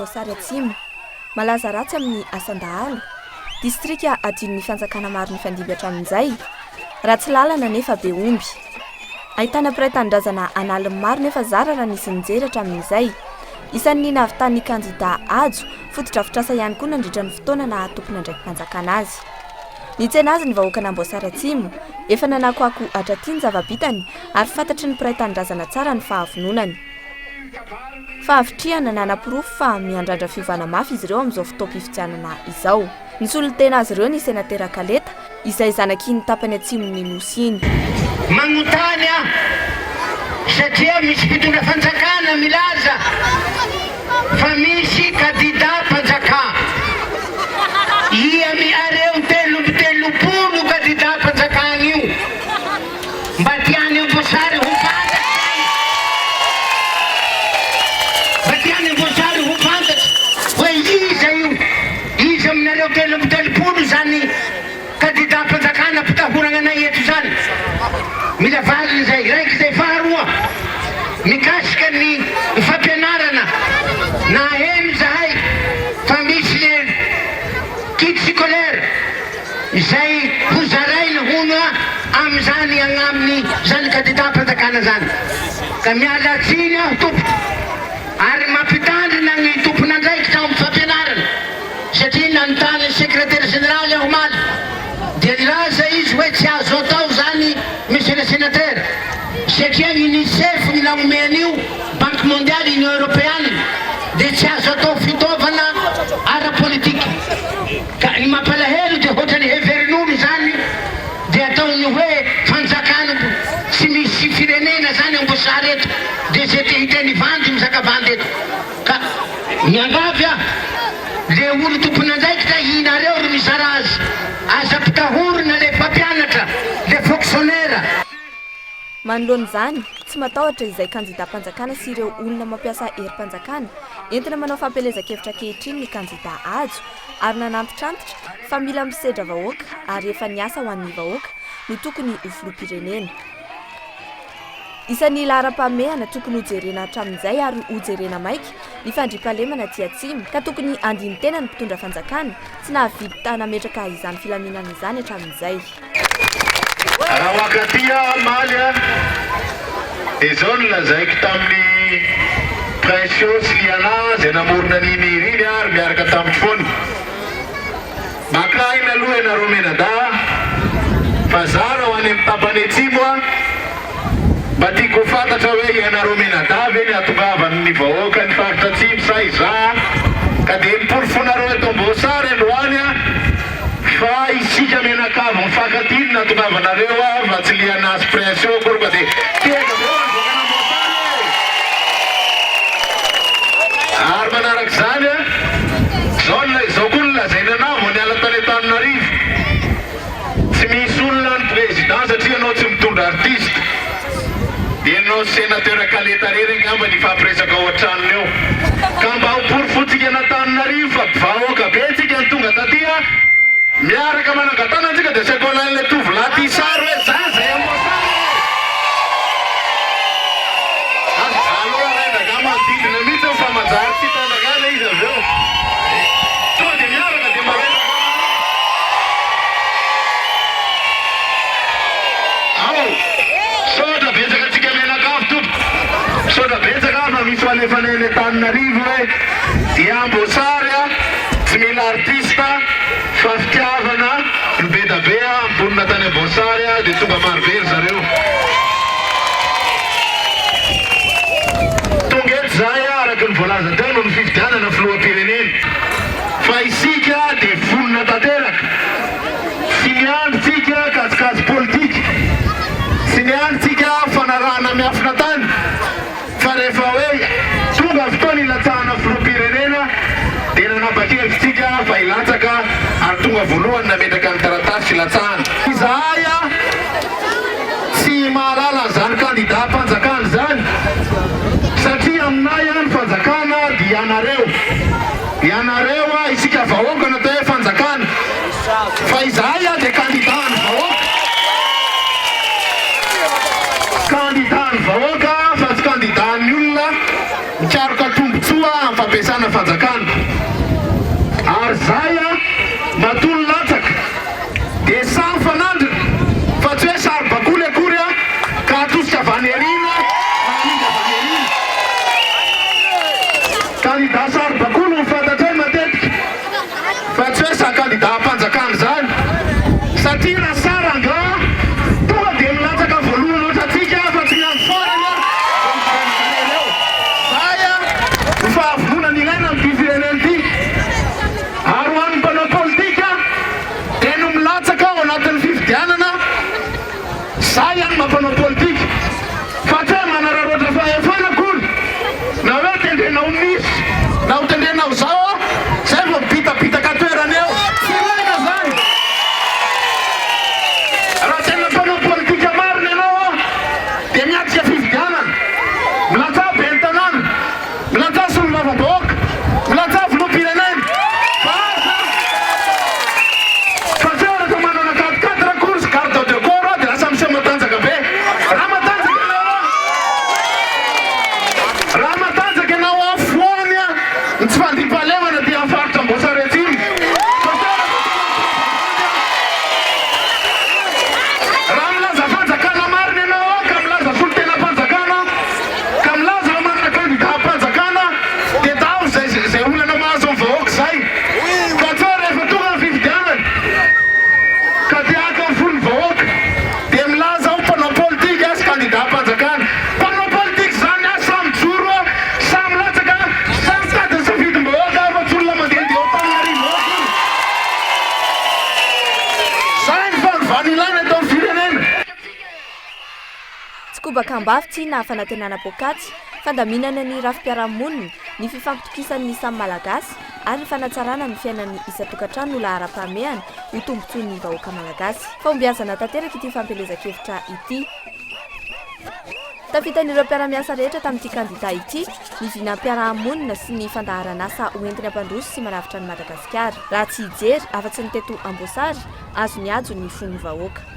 Amboasary Atsimo. Malaza ratsy amin'ny asan-dahalo. Distrika adinon'ny fanjakana maro nifandimby hatramin'izay. Ratsy lalana nefa be omby. Ahitana mpiray tanindrazana an'aliny maro nefa zara raha nisy nijery hatramin'izay. Isan'ny nahavitan'ny kandida Hajo fotodrafitrasa ihany koa nandritra ny fotoana naha tompon'andraiki-panjakana azy. Nitsena azy ny vahoakan'Amboasary Atsimo. Efa nanakoako hatraty ny zava-bitany ary fantatry ny mpiray tanindrazana tsara ny fahavononany. Fahavitrihana nanaporofo fa miandrandra fiovana mafy izy ireo amin'izao fotoam-pifidianana izao. Nisolo tena azy ireo ny Senatera Kaleta, izay zanak'iny tapany atsimon'ny Nosy iny. Manontany aho satria misy mpitondra fanjakana milaza fa misy kadida mpanjaka. Ia miareo 33 kadida mpanjakana io? Mba tiany Amboasary ho fantatra zany. Mba tiany Amboasary ho fantatra hoe iza io, iza aminareo 33 zany kandidam-panjakana mpitahoragna anay eto zany. Mila valiny zay. Raiky zay. Faharoa, mikasika ny fampianarana, naheno zahay fa misy le kit scolaire. Izay ho zaraina hono amin'izany agnaminy zany kandidam-panjakana zany. Ka miala tsiny aho tompoko ary mampitandrina ny tompon'andraikitra ao amin'ny fampianarana satria nanontany ny secrétaire général aho omaly dia nilaza izy hoe tsy azo atao zany monsieur le sénateur satria unicef no nagnome an'io, banque mondiale, union europeane dia tsy azo atao fitaovana ara-politika. Ka ny mampalahelo dia hotrany heverin'olo izany dia ataony hoe fanjakana tsy misy firenena zany Amboasary eto dia ze te hiteny vandy mizaka vandy eto ka miangavy aho le olo tompon'andraikitra inareo ry mizara azy aza ampitahorina le mpampianatra le fonctionnaire. Manoloana izany, tsy matahotra izay kandidam-panjakana sy ireo olona mampiasa herim-panjakana entina manao fampielezan-kevitra ankehitriny ny kandida Hajo ary nanantitrantitra fa mila misedra vahoaka ary efa niasa ho an'ny vahoaka no tokony ho filoham-pirenena. Isan'ny laharam-pahamehana tokony hojerena hatramin'izay ary hojerena maika ny fandriampahalemana aty Atsimo ka tokony handini-tena ny mpitondra fanjakana tsy nahavita nametraka izany filaminana izany hatramin'izay. Raha ho ankaty aho omaly a, dia izao no lazaiko tamin'i Princio sy Liana izay namorona an'iny hira iny ary miaraka tamiko foana. Maka aina aloha ianareo mianadahy fa za raha ho any amin'ny tapany atsimo a, Mba tiako ho fantatra hoe ianareo mianadahy ve ny hatongavan'ny vahoaka ny faritra atsimo sa izaho ka dia ny porofonareo eto Amboasary androany a fa isika mianakavy mifankatia no nahatongavanareo a fa tsy liana sy prince eo akory fa dia tehaka be ho an'ny vahoakan'Amboasary e! Ary manarak'izany a zao izao koa no lazaina anah vao niala tany Antananarivo. Tsy misy olona any président satria ianao tsy mitondra artiste. Ianao sy sénateur Kaleta rery angamba ny hifampiresaka ao an-tranony eo. Ka mba ho porofotsika an'Antananarivo fa vahoaka be tsika no tonga taty a! Miaraka manangan-tanana tsika dia asaiko alain'ilay tovolahy ty sary hoe za zay amboasary e! Aleo alain-dragaha manodidina mihitsy fa manjary tsy hitan-dragaha ilay izy avy eo. Tonga dia miaraka dia mba Ao! Misaotra betsaka antsika mianakavy tompoko. Misaotra betsaka fa misy ho alefanay any Antananarivo hoe dia Amboasary a, tsy mila artiste fa fitiavana no be da be a, mponina tany Amboasary a, dia tonga maro be ry zareo. Tonga eto izahay araka ny voalaza teo noho ny fifidianana filoham-pirenena. Fa isika dia vonona tanteraka. Tsy miandry tsika kajikajy politika, tsy miandry tsika fanarahana miafina tany, fa rehefa hoe tonga fotoana hilatsahana filoham-pirenena dia nanapa-kevitra tsika fa hilatsaka ary tonga voalohany nametraka ny taratasy filatsahana. Izahay tsy mahalala an'izany kandidam-panjakana izany satria aminay ny fanjakana dia ianareo. Ianareo a, isika vahoaka no atao hoe fanjakana, fa izahay a dia kandida an'ny vahoaka, kandida an'ny vahoaka fa tsy kandida an'ny olona mikaroka tombotsoa amin'ny fampiasana fanjakana. Candidat saribakoly no fantatray matetika fa tsy hoe sa candidat ampanjakana izany satria raha sara angaha tonga dia milatsaka voalohany ohatrantsika fa tsy miandry farany a vao miverimberina eo. Zay a ny fahavononana ilaina amin'ity firenena ity. Ary ho an'ny mpanao politika dia no milatsaka ao anatin'ny fifidianana, zay ihany mampanao politika fa tsy hoe manararaotra fahefana akory na hoe tendrena ho minisitra na ho tendrena ho zao a, zay vao mibitabitaka toerana eo, tsy ilaina zany. Raha tena mpanao politika marina ianao a dia miatrika fifidianana, milatsaha ben'ny tanàna, milatsaha solombavambahoaka, milatsaha filoham-pirenena fa aza fa tsy hoe rehefa manana quatre quatre akory sy garde de corps dia lasa miseho matanjaka be. Raha matanjaka ianao a, raha matanjaka ianao a, foany a ny tsy fandriampahalemana aty amin'ny faritra Amboasary Atsimo. Fa tsy hoe rehefa Raha milaza fanjakana marina ianao a, ka milaza solontenam-panjakana, ka milaza fa manana kandida am-panjakana, dia tao izay izay olana mahazo ny vahoaka izay. Fa tsy hoe rehefa tonga ny fifidianana, ka te haka ny fon'ny vahoaka, dia milaza ho mpanao politika sy kandida am-panjakana. Mpanao politika izany a, samy mijoro a, samy milatsaka, samy mitady ny safidim-bahoaka fa tsy olona mandehandeha ao Antananarivo ao akory. Izay ny fanovana ilaina eto amin'ny firenena. Tsy kobaka am-bavy tsy na fanantenana poakaty, fandaminana ny rafi-piarahamonina, ny fifampitokisan'ny samy Malagasy ary ny fanatsarana ny fiainan'ny isan-tokantrano no laharam-pahamehana ho tombontsoan'ny vahoaka Malagasy. Fahombiazana tanteraka ity fampielezan-kevitra ity. Tafitan'ireo mpiara-miasa rehetra tamin'ity kandida ity ny vinam-piarahamonina sy ny fandaharan'asa hoentiny hampandroso sy manavotra an'i Madagasikara. Raha tsy hijery afa-tsy ny teto Amboasary, azony hajo ny fon'ny vahoaka.